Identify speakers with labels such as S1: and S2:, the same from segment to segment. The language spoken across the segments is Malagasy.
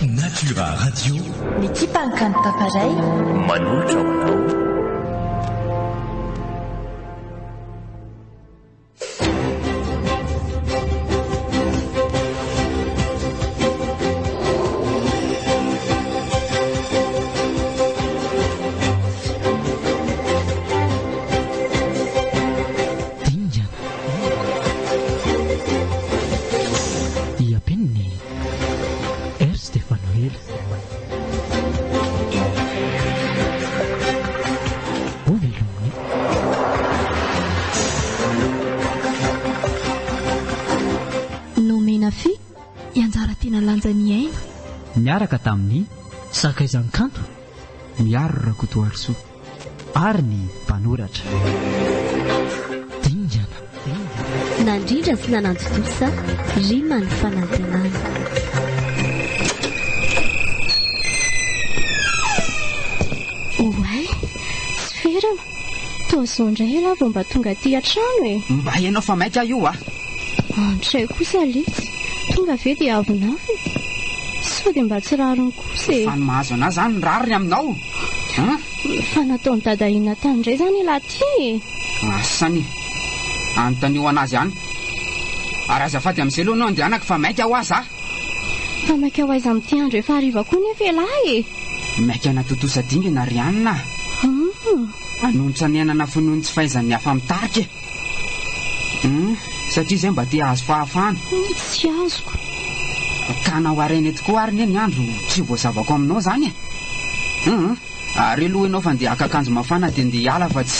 S1: Natura Radio.
S2: Ny ekipan'ny Kanto Tafaray.
S3: Manolotra ho anao.
S4: Dingana. Diaben'ny R. Stefanoela. Hovelominy.
S5: Nomena fy, i Anjara tena lanja ny aina.
S4: Niaraka tamin'ny Sakaizan'ny kanto,
S6: Miaro Rakotoarisoa.
S4: Ary ny mpanoratra. Dingana.
S5: Nandrindra sy nanantontosa rima ny fanantenana. Oay, tsy ferana. Toa izao indray ialahy vao mba tonga aty an-trano e.
S6: Mba ianao fa maika io a!
S5: Antray kosa letsy, tonga ve dia avonavona? Sao dia mba tsy rariny kosa e.
S6: Fa ny mahazo anà izany ny rariny aminao an?
S5: Fa nataon'i Dada inona tany indray izany ialahy ity e?
S6: Asany e! Anontanio an'azy any. Ary azafady amin'izay aloha ianao andehanako fa maika hoa za.
S5: Fa maika ho aiza amin'ity andro efa hariva koa nefa ialahy e?
S6: Maika hanatontosa dingana ry anona a! Hanontsanenana finoan'ny tsy fahaizan'ny hafa mitarika e! Hum, satria izay mba te hahazo fahafahana.
S5: Tsy azoko.
S6: Ka na ho haraina eto koa ary ne ny andro tsy voazavako aminao izany e! Hum, ary aloha ianao fa ndeha haka akanjo mafana dia ndeha hiala fa tsy.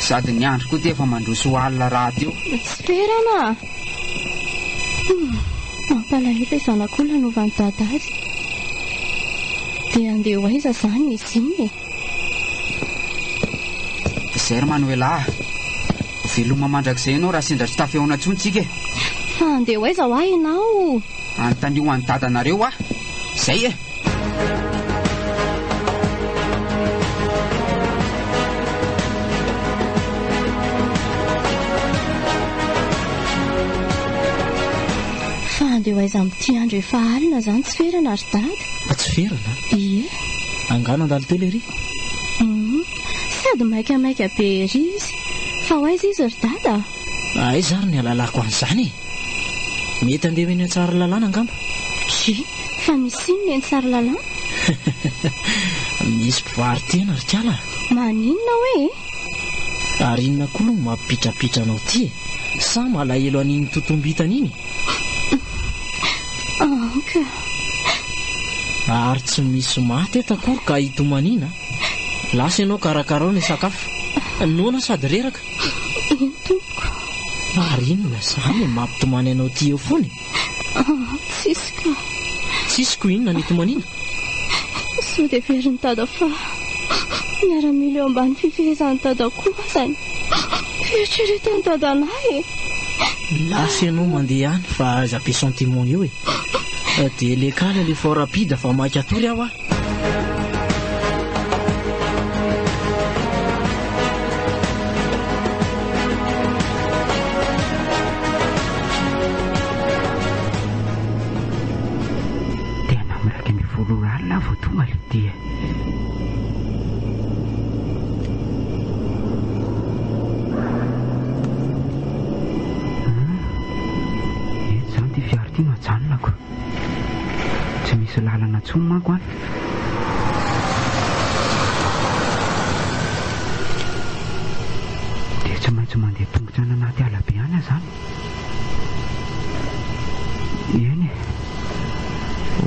S6: Sady ny andro koa ty efa mandroso ho alina rahateo.
S5: Tsy ferana a! Hum, mampalahelo ilay zanak'olona novan'i Dada azy. Dia handeha ho aiza izany izy iny e?
S6: Izay ry Manoela a! Veloma mandrakizay ianao raha sendra tsy tafihaona intsony tsika e!
S5: Fa handeha ho aiza hoa ianao?
S6: Anontanio an'i dadanareo hoa! Izay e!
S5: Fa handeha ho aiza amin'ity andro efa alina izany tsy ferana ry dada?
S4: Tsy ferana?
S5: Ie.
S4: Angaha nandalo teo lery?
S5: Hum, sady maikamaika be ery izy. Fa ho aiza izy ry dada?
S4: Aiza ary ny ahalalako an'izany e? Mety handeha ho eny Antsaralalàna angamba.
S5: Dry, fa misy inona eny Tsaralalàna?
S4: Misy mpivaro-tena ry kala a!
S5: Maninona hoe e?
S4: Ary inona koa no mampipitrapitra anao ity e? Sa malahelo an'iny totombitana iny?
S5: Anka.
S4: Ary tsy misy maty eto akory ka hitomaniana. Lasa ianao karakarao ny sakafo. Noana sady reraka.
S5: Eny tompoko.
S4: Ary inona izany e mampitomany anao ity eo foana e?
S5: Ah, tsisy ka.
S4: Tsisy ko inona ny hitomaniana?
S5: Sao dia verin'i Dada fa miaramila eo ambany fifehezan'i Dada koa aza ny fieritreretan'i Dada an'ahy e.
S4: Lasa ianao mandeha any fa aza be sentiment eo e. Dia le kala le fort rapide fa maika hatory aho a.
S6: Tena amin'ny 11 ora alina aho vao tonga le dia. Eto izany ity fiara ity no ajanonako. Tsy misy lalana intsony manko any. Dia tsy maintsy mandeha tongotra any anaty ala be any aho izany. Eny e.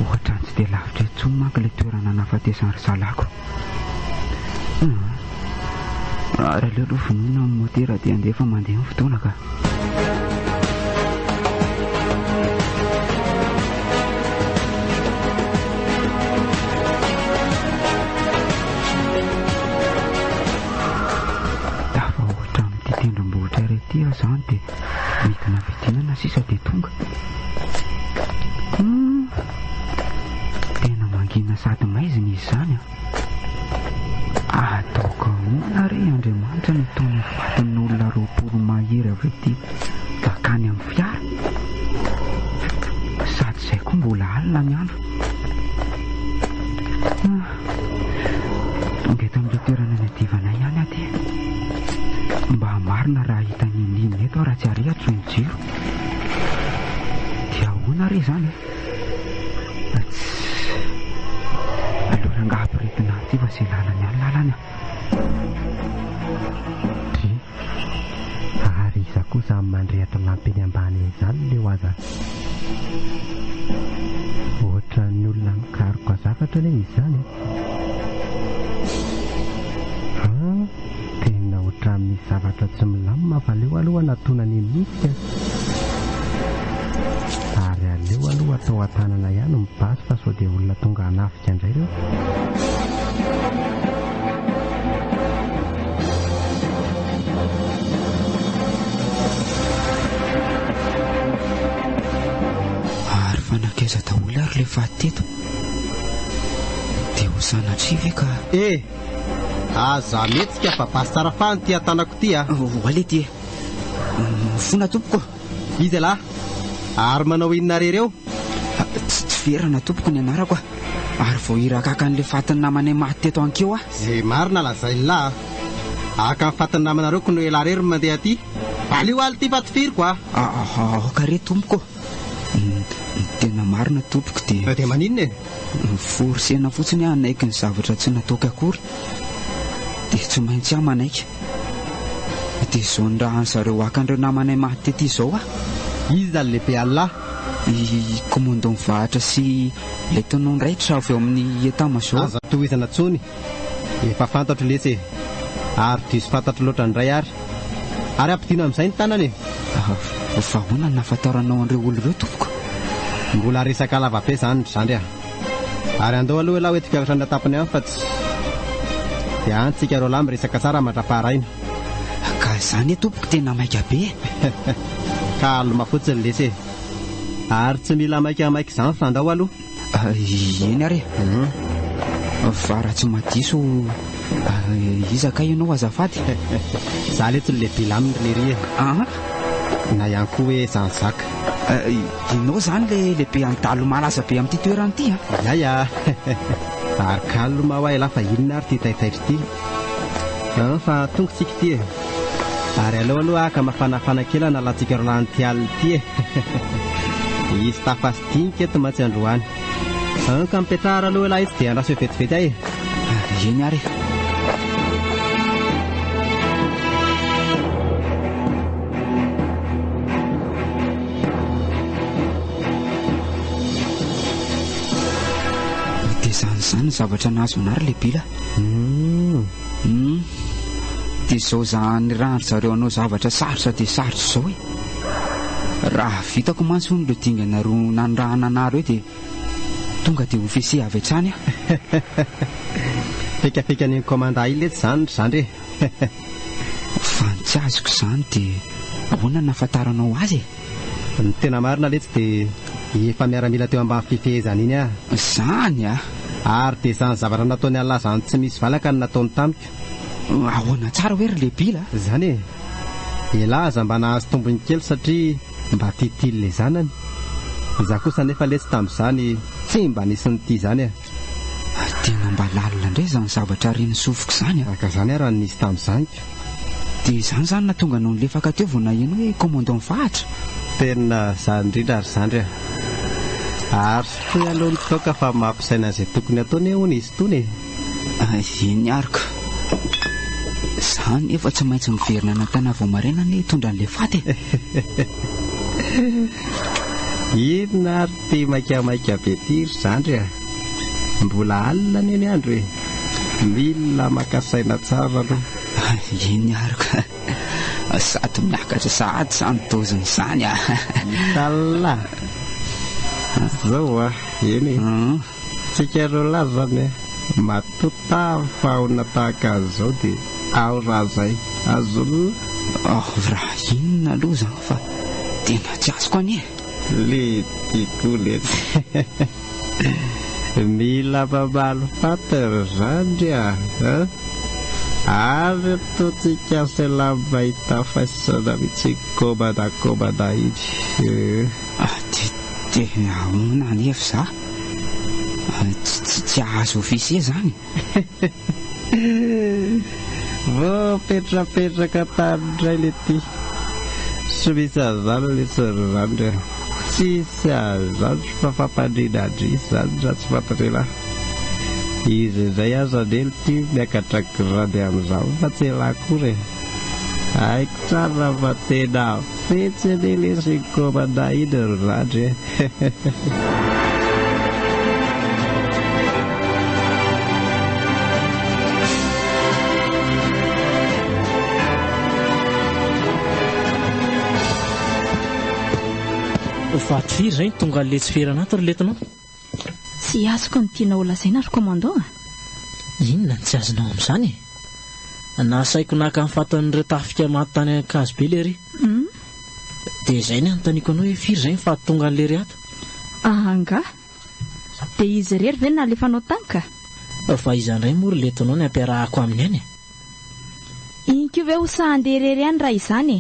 S6: Ohatran'ny tsy dia lavitra intsony manko ilay toerana nahafatesan'ny ry zalako. Ary aleo aloha vonoina ny motera dia andeha fa mandeha ny fotoana ka. Tafahoatra amin'ity tendrombohitra iray ity aho izany dia midina fidinana sisa dia tonga. Hum, tena mangina sady maizina izy izany an. Ataoko ahoana re Andriamanitra no hitony fatin'olona 20 mahery avy aty bakany amin'ny fiara? Sady izay koa mbola alina ny andro. eto amin'ilay toerana niadivana ihany aho ty. Mba marina raha hahita n'inon'inona eto aho raha tsy arehitro ny jiro. Dia ahoana re izany e? Tssy. Aleo rangaha ampiretina aty fa izay lalany any lalany a.
S1: Dry. Ary iza koa izany mandrehitra lampy eny ambany eny izany leo aza? Ohatran'ny olona mikaroka zavatra anie izy izany e! An! Tena ohatran'ny misy zavatra tsy milamina fa aleo aloha hanatona an'iny mihitsy ka! Ary aleo aloha atao an-tanana ihany ny basy fa sao dia olona tonga hanafika indray ireo.
S6: Ary fa nankaiza daholo ary ilay faty teto? Dia ho sanatria ve ka.
S7: Eh! Aza mihetsika fa basy tsara fahiny ity an-tanako ity a!
S6: Oa lety e! Mifona tompoko.
S7: Iza ialahy? Ary manao inona re ireo?
S6: Tsy Tsiverana tompoko ny anarako a! Ary vao hirakaka an'ilay fatin'ny namanay maty teto ankeo aho.
S7: Ze marina lazain'lah a! Haka ny fatin'ny namanareo ko no elah rery no mandeha aty. Valio aly ity fa tifiriko a!
S6: Aoka re tompoko ô! Ny tena marina tompoko dia.
S7: Dia maninona e?
S6: Ni-forcer-na fotsiny aho hanaiky ny zavatra tsy nataoko akory. Dia tsy maintsy aho manaiky. Dia izao nirahan'ny zareo haka an'ireo namanay maty tety izao aho.
S7: Iza ny lehibe Allah?
S6: I commandant Vahatra sy Lieutenant Raitra avy ao amin'ny Etat Major.
S7: Aza tohizana tsony, efa fantatro letsy e! Ary diso fantatro loatra indray ary. Ary ampidino amin'izay ny tanana e!
S6: Fa ahoana no nahafantaranao an'ireo olona ireo tompoko?
S7: Mbola resaka lavabe izany ry zandry a! Ary andao aloha ialahy ho entiko hiakatra any an-tampony any fa tsy dia any tsika roalahy miresaka tsara mandra-paharaina.
S6: Ka izany e tompoko tena maika be e!
S7: Calme fotsiny lesy e! Ary tsy mila maikamaika izany fa andao aloha.
S6: Eny ary e! Fa raha tsy mahadiso iza kay ianao azafady?
S7: Za letsy no lehibe laminy ry lery e!
S6: An?
S7: Na ihany koa hoe Jean Jacques.
S6: Ianao izany le lehibe andalo malaza be amin'ity toerana ity an?
S7: Yaya! Ary calme hoa elah fa inona ary ity taitaitra ity? An, fa tonga tsika ity e! Ary aleo aloha haka mafanafana kely hanalantsika roalahy an'ity alina ity e! Hisy tafa sy dinika eto mantsy androany. An, ka mipetraha ary aloha elah etsy dia andraso eo vetivety ahy e!
S6: Eny ary e! Dia izany izany ny zavatra nahazo anah ry Lebila. Hum. Dia izao izany rahan-dry zareo hanao zavatra sarotra dia sarotra izao e. Raha vitako mantsy hono ireo dingana roa nanirahana anah ireo dia tonga dia ho fessé avy hatrany aho.
S7: Fikafika an'iny commandant iny letsy izany ry zandry e.
S6: Fa ny tsy azoko izany dia ahoana no nahafantaranao azy e?
S7: Ny tena marina letsy dia efa miaramila teo ambany fifehezana iny aho.
S6: Izany a!
S7: Ary dia izany zavatra nataon'i Allah izany tsy misy valaka no nataony tamiko.
S6: Ahoana tsara hoe ry Lebila a?
S7: Izany e! Elah aza mba nahazo tombony kely satria mba tiatia le zanany. Izaho kosa anefa letsy tamin'izany tsy mba nisy nitia izany a!
S6: Tena mba lalina indray izany zavatra ren'ny sofiko izany a!
S7: Ka izany ary no nisy tamin'izany ka.
S6: Dia izany izany nahatonga anao nilefaka teo vao naheno hoe commandant Vahatra?
S7: Tena izany indrindra ry zandry a! Ary sotroy aloha ny toaka fa mampisaina an'izay tokony atao anie hono izy itony e!
S6: Eny ary ka! Za nefa tsy maintsy miverina any an-tanà vao maraina anie hitondra an'ilay faty e!
S7: Inona ary ity maikamaika be ity ry zandry a! Mbola alina anie ny andro e! Mila maka saina tsara aloha.
S6: Eny ary ka! Sady miakatra sahady izany doziny izany a!
S7: Itallah! Zao a! Eny e! Tsika roa lahy zany a! Matoa tafahaona tahaka an'izao dia ao raha zay! Azon'la?
S6: Raha inona aloha izany fa tena tsy azoko anie e!
S7: Lety koa letsy. Mila mamaly faty ry zandry a! Ary ataontsika sela mahita faisana mihitsy komada komada iny.
S6: Dia dia ahoana anefa za? Tsy tsy hahazo officier zany?
S1: Voapetrapetraka tany indray le ty. Tsy misy an'izany lesy ry zandry a. Tsisy an'izany fa fampandriana an-dry izany raha tsy fantatr'elah. Izy indray aza anie ity miakatra grade amin'izao fa tsy elah akory e. Haiko tsara fa tena fetsy anie lesy iny commandant iny ry zandry e.
S4: Vato firy izay no tonga letsy ferana ato ry letinao?
S5: Tsy azoko ny tianao ho lazaina ry commandant a!
S4: Inona no tsy azonao amin'izany e? Nasaiko naka ny fatin'ireo tafika maty tany Ankazobe lery.
S5: Hum.
S4: Dia izay ny anontaniako anao hoe firy izay ny faty tonga an'i lery ato?
S5: Angaha? Dia izy irery ve no nalefanao tany ka?
S4: Fa iza indray moa ry letinao ny ampiarahako aminy any e?
S5: Iny koa ve ho sahy handeha irery any raha izany e?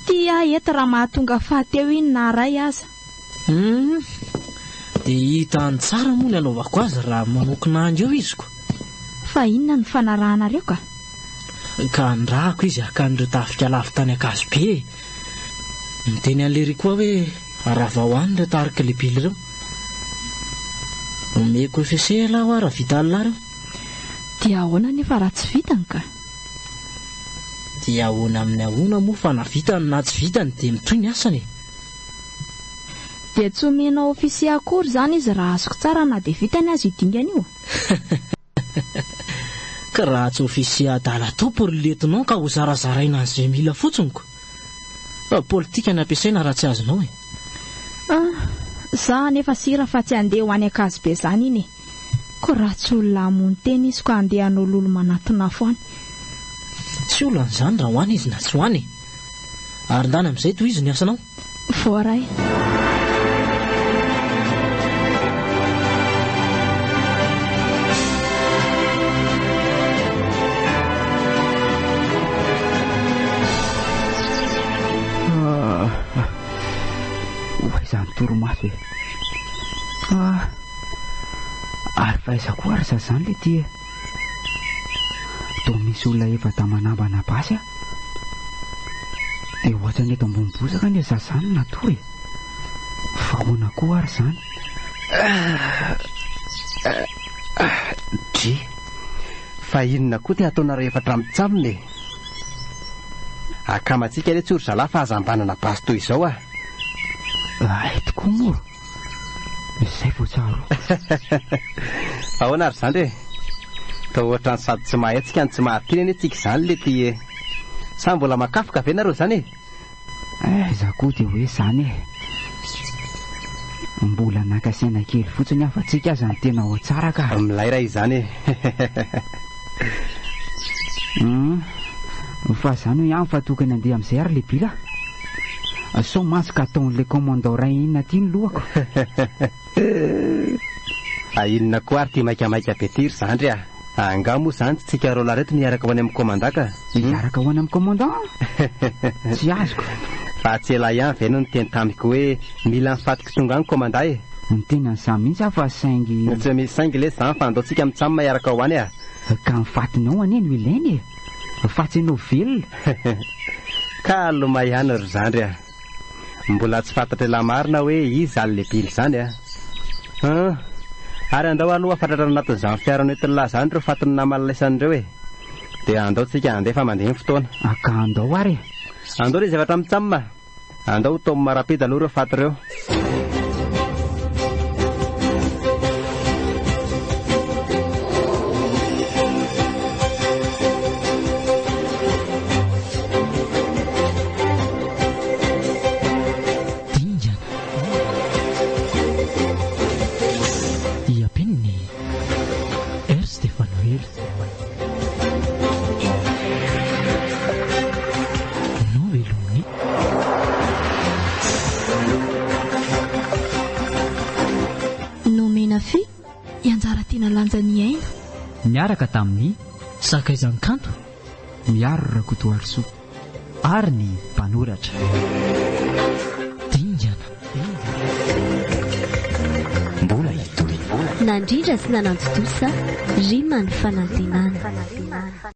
S5: Ty aho eto raha mahatonga faty eo iny na ray aza.
S4: Hum, dia hitany tsara moa ny hanaovako azy raha manao kinangy eo izy ko.
S5: Fa inona no fanarahanareo ka?
S4: Ka andrahako izy haka an'ireo tafika lavo tany Ankazobe e. Niteny an'i Lery koa hoe ravao any ireo tarik'i Lebily ireo. Omeko FCC ialahy hoa raha vita alina ireo.
S5: Dia ahoana anefa raha tsy vitany ka?
S4: Dia ahoana amin'ny ahoana moa fa na vitany na tsy vitany dia mitohy ny asany e.
S5: Dia tsy omenao officier akory izany izy raha azoko tsara na dia vitany aza io dingana io?
S4: Ka raha tsy officier adala tompo ry lieutenant ka ho zarazaraina an'izay mila fotsiny ko. Politika ny ampiasaina raha tsy azonao e.
S5: Ah, za anefa sira fa tsy handeha ho any Ankazobe zany iny e. Ko raha tsy olona hamono tena izy ko handeha hanao lolo manatona afo any.
S4: Tsy olana izany raha ho any izy na tsy ho any e. Ary ndany amin'izay tohizo ny asanao.
S5: Voaray.
S6: Ho aiza ny torimaso e? Ah, ary fa aiza koa ary za zany le ty e? Toa misy olona efa damanambana basy ah. Dia ohatran'ny eto ambony bozaka anie za zany natory e. Fa ahoana koa ary zany?
S7: Dry. Fa inona koa ty ataonareo efatra mitsamina e? Akamantsika anie tsory zalahy fa aza ambanana basy toy izao ah.
S6: Hay tokoa moa. Izay vao tsaroako.
S7: Ahoana ry zandry e? Toa ohatran'ny sady tsy mahetsika no tsy mahateny anie tsika izany lety e. Sa mbola makafoka ve nareo izany e?
S6: Aiza koa dia hoe izany e. Mbola naka saina kely fotsiny aho fa tsika aza no tena ao tsara ka.
S7: Milay raha izany e.
S6: Hum, fa izany hoy aho fa tokony handeha amin'izay ary le bila. Sao mantsy ka ataon'ilay commandant Rain aty ny lohako.
S7: Fa inona koa ary ity maikamaika be ity ry zandry a? Angaha moa izany tsy tsika roalahy ireto no hiaraka ho any amin'ny commandant ka?
S6: Hiaraka ho any amin'ny commandant? Tsy azoko.
S7: Fa tsy ela ihany ve no niteny tamiko hoe mila ny fatiko tonga any commandant e?
S6: Niteny an'izany mihitsy aho fa saingy.
S7: Tsy misy saingy lesy izany fa andao tsika mitsam hiaraka ho any a!
S6: Ka ny fatinao anie no ilaina e! Fa tsy ianao velona.
S7: Kalma ihany ry zandry a! Mbola tsy fantatr'elah marina hoe iza izany lebily izany a! Hum! Ary andao aloha hafatratra anatin'izany fiara noentin'lah izany ireo fatin'ny naman'laisany ireo e! Dia andao tsika handeha fa mandeha ny fotoana.
S6: Ka andao ary e!
S7: Andao ry zavatra mitsam a! Andao ho taomina rapide aloha ireo faty ireo.
S4: Dingana. Iapin'ny R. Stefanoely. Novelomin'i.
S5: Nomena fy i Anjara Tiana Lanja ny aina.
S8: Niaraka tamin'ny.
S4: Sakaizan'ny kanto.
S6: Miaro Rakotoarisoa.
S8: Ary ny mpanoratra.
S4: Dingana.
S3: Mbola hitohy.
S2: Nandrindra sy nanantontosa Rima ny Fanantenana.